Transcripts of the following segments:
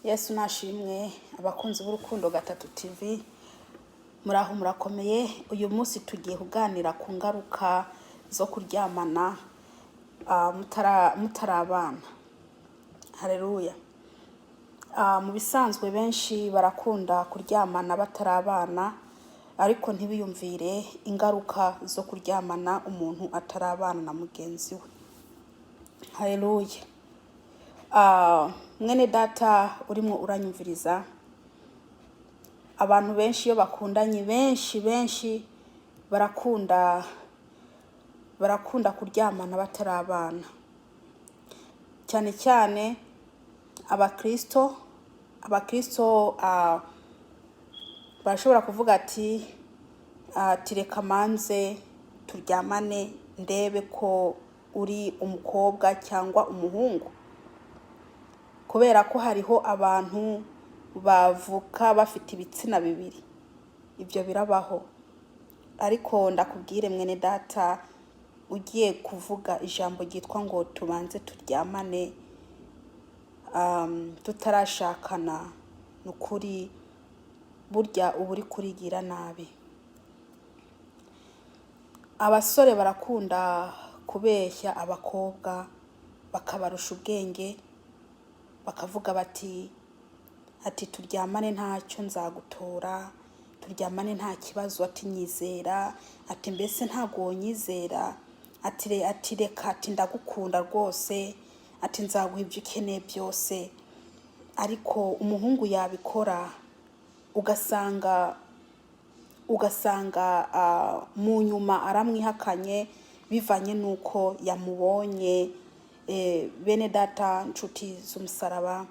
Yesu nashimwe. Abakunzi b'Urukundo Gatatu TV, muraho, murakomeye? Uyu munsi tugiye kuganira ku ngaruka zo kuryamana mutarabana. Hareruya! Mu bisanzwe benshi barakunda kuryamana batarabana, ariko ntibiyumvire ingaruka zo kuryamana umuntu atarabana na mugenzi we. Hareruya! Mwene data urimo uranyumviriza, abantu benshi iyo bakundanye, benshi benshi barakunda kuryamana batarabana, cyane cyane abakristo. Abakristo barashobora kuvuga ati "Reka manze turyamane ndebe ko uri umukobwa cyangwa umuhungu," kubera ko hariho abantu bavuka bafite ibitsina bibiri. Ibyo birabaho. Ariko ndakubwire, mwene data, ugiye kuvuga ijambo ryitwa ngo tubanze turyamane tutarashakana, ni ukuri burya uba uri kurigira nabi. Abasore barakunda kubeshya abakobwa, bakabarusha ubwenge, bakavuga bati ati "Turyamane ntacyo, nzagutora, turyamane nta kibazo," ati "Nyizera," ati "Mbese ntabwo wonyizera?" Ati "Reka," ati "Ndagukunda rwose," ati "Nzaguha ibyo ukeneye byose." Ariko umuhungu yabikora, ugasanga mu nyuma aramwihakanye bivanye n'uko yamubonye. Bene data, nshuti z'umusaraba,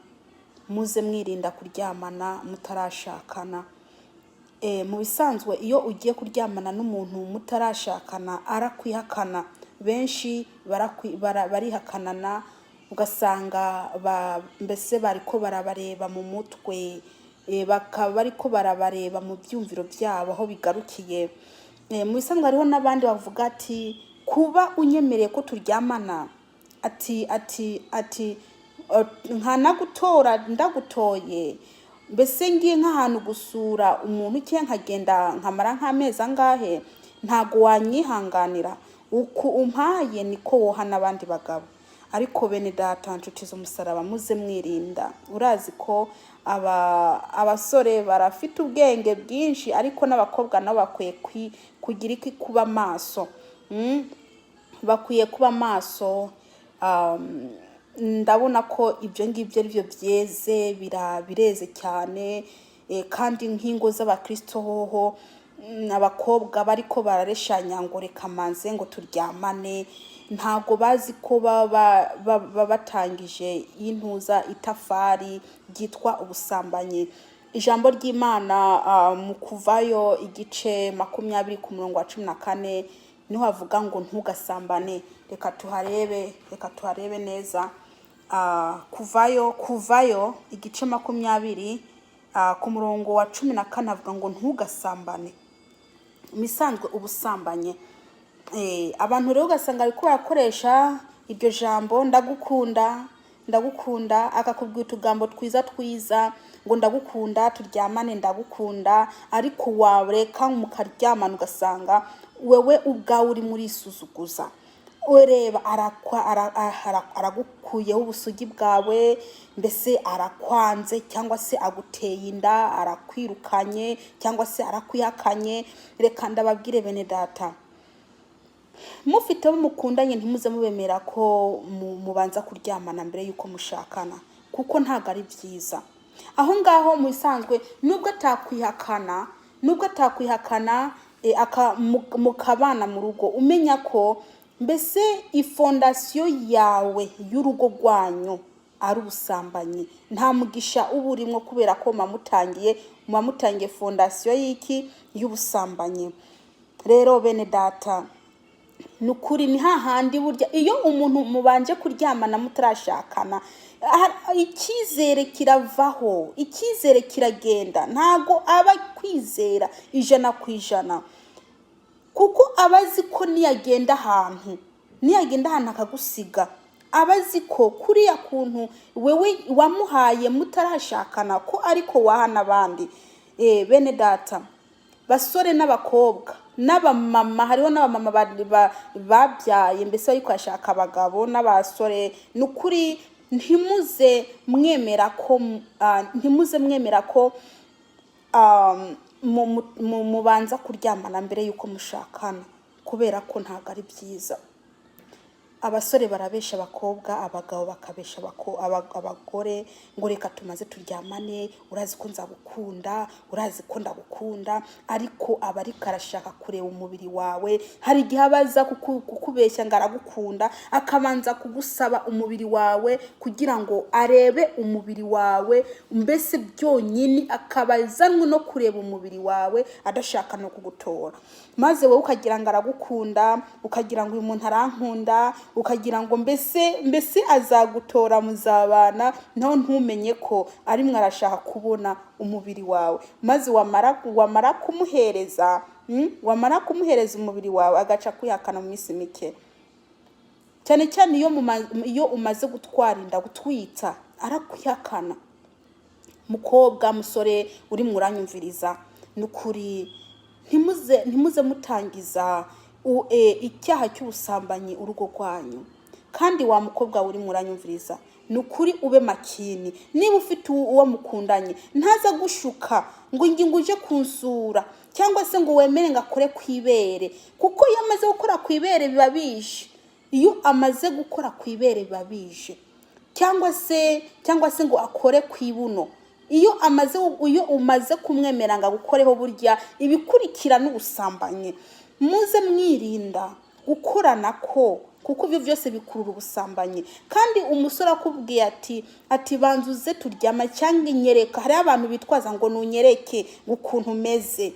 muze mwirinda kuryamana mutarashakana. Mu bisanzwe iyo ugiye kuryamana n'umuntu mutarashakana, arakwihakana. Benshi barihakanana, ugasanga mbese bariko barabareba mu mutwe, bakaba bariko barabareba mu byumviro byabo aho bigarukiye. Mu bisanzwe hariho n'abandi bavuga ati "Kuba unyemereye ko turyamana," ati "nkanagutora, ndagutoye, mbese ngiye nk'ahantu gusura umuntu cyangwa nkagenda nkamara nk'amezi angahe, ntago wanyihanganira? Uku umpaye niko woha n'abandi bagabo." Ariko bene data, nshuti z'umusaraba, muze mwirinda. Urazi ko abasore barafite ubwenge bwinshi, ariko n'abakobwa nabo bakwiye kugira iki? Kuba maso. Bakwiye kuba maso. Ndabona ko ibyo ngibyo ari byo byeze, bireze cyane, kandi nk'ingo z'abakristo hoho, abakobwa bariko barareshanya ngo reka manze ngo turyamane, ntago bazi ko baba batangije intuza itafari ryitwa ubusambanyi. Ijambo ry'Imana mu Kuvayo igice 20 ku murongo wa 14 niho havuga ngo ntugasambane. Reka tuharebe, reka tuharebe neza. Kuvayo igice 20 ku murongo wa 14 avuga ngo ntugasambane. Mu bisanzwe ubusambanye, abantu rero ugasanga bariko barakoresha iryo jambo "ndagukunda, ndagukunda", akakubwira utugambo twiza twiza ngo "Ndagukunda, turyamane, ndagukunda", ariko wareka mukaryamana, ugasanga wewe ubwawe urimo urisuzuguza. Ureba aragukuyeho ubusugi bwawe, mbese arakwanze, cyangwa se aguteye inda, arakwirukanye, cyangwa se arakwihakanye. Reka ndababwire, bene data, mufite abo mukundanye, ntimuze mubemera ko mubanza kuryamana mbere y'uko mushakana, kuko ntabwo ari byiza. Aho ngaho mu bisanzwe, nubwo atakwihakana, mukabana mu rugo, umenya ko mbese ifondasiyo yawe y'urugo rwanyu ari ubusambanyi. Nta mugisha uba urimo, kubera ko muba mutangiye fondasiyo y'iki? Y'ubusambanyi. Rero bene data, ni ukuri ni hahandi burya iyo umuntu mubanje kuryamana mutarashakana, icyizere kiravaho, icyizere kiragenda, ntago aba kwizera 100%, kuko aba azi ko niyagenda ahantu akagusiga. Aba azi ko kuriya kuntu wewe wamuhaye mutarashakana ko ariko waha n'abandi. Bene data, basore n'abakobwa n'abamama, hariho n'abamama babyaye mbese ariko bashaka abagabo n'abasore, ni ukuri ntimuze mwemera ko mubanza kuryamana mbere y'uko mushakana, kubera ko ntabwo ari byiza. Abasore barabesha abakobwa, abagabo bakabesha abagore ngo reka tumaze turyamane, urazi ko nzagukunda, urazi ko ndagukunda, ariko aba ariko arashaka kureba umubiri wawe. Hari igihe aba aza kukubeshya ngo aragukunda, akabanza kugusaba umubiri wawe kugira ngo arebe umubiri wawe, mbese byonyine akaba azanwe no kureba umubiri wawe, adashaka no kugutora. Maze wowe ukagira ngo aragukunda, ukagira ngo uyu muntu arankunda, ukagira ngo mbese azagutora muzabana, naho ntumenye ko arimwo arashaka kubona umubiri wawe. Maze wamara kumuhereza umubiri wawe, agaca kwihakana mu minsi mike, cyane cyane iyo umaze gutwara inda, gutwitsa, arakwihakana. Mukobwa, musore urimo uranyumviriza, ni ukuri ntimuze mutangiza icyaha cy'ubusambanyi urugo rwanyu. Kandi wa mukobwa urimo uranyumviriza, ni ukuri ube makini. Niba ufite uwo mukundanye, ntaza gushuka ngo ingingo uje kunsura, cyangwa se ngo wemere ngo akore ku ibere, kuko iyo amaze gukora ku ibere biba bije. Iyo amaze gukora ku ibere biba bije, cyangwa se ngo akore ku ibuno. Iyo umaze kumwemera ngo agukoreho, burya ibikurikira n'ubusambanyi. Muze mwirinda gukorana ko, kuko ibyo byose bikurura ubusambanyi. Kandi umusore akubwiye ati banza uze turyama cyangwa inyereka, hariho abantu bitwaza ngo nunyereke ngo ukuntu umeze.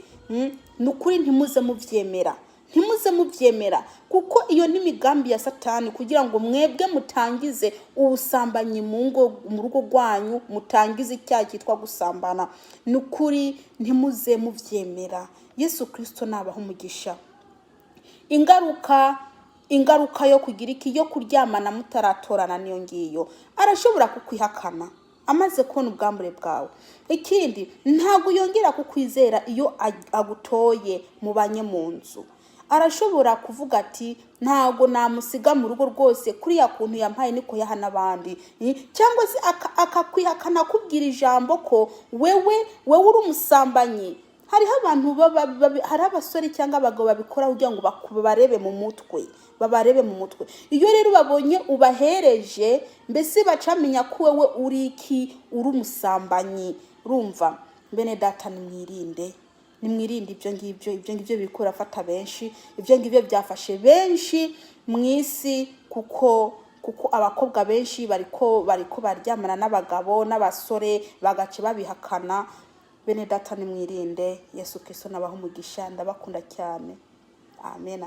Ni ukuri ntimuze mubyemera, ntimuze mubyemera, kuko iyo ni imigambi ya Satani kugira ngo mwebwe mutangize ubusambanyi mu ngo, mu rugo rwanyu, mutangize icyaha cyitwa gusambana. Ni ukuri ntimuze mubyemera. Yesu Kirisito nabaha umugisha. Ingaruka yo kugira iki, yo kuryamana mutaratorana, niyo ngiyo: arashobora kukwihakana amaze kubona ubwambure bwawe. Ikindi, ntabwo yongera kukwizera iyo agutoye mubanye mu nzu. Arashobora kuvuga ati ntabwo namusiga mu rugo rwose, kuriya kuntu yampaye niko yaha n'abandi. Cyangwa se akakwihakana akubwira ijambo ko wewe uri umusambanyi. Hariho abantu hariho abasore cyangwa abagabo babikora kugira ngo babarebe mu mutwe, babarebe mu mutwe. Iyo rero babonye ubahereje, mbese bacamenya ko wewe uri iki, uri umusambanyi. Urumva, bene data, nimwirinde, nimwirinde ibyo ngibyo. Ibyo ngibyo biri kurafata benshi, ibyo ngibyo byafashe benshi mu isi, kuko abakobwa benshi bariko baryamana n'abagabo n'abasore, bagaca babihakana. Bene data, nimwirinde. Yesu Kristo nabaha umugisha, ndabakunda cyane. Amen.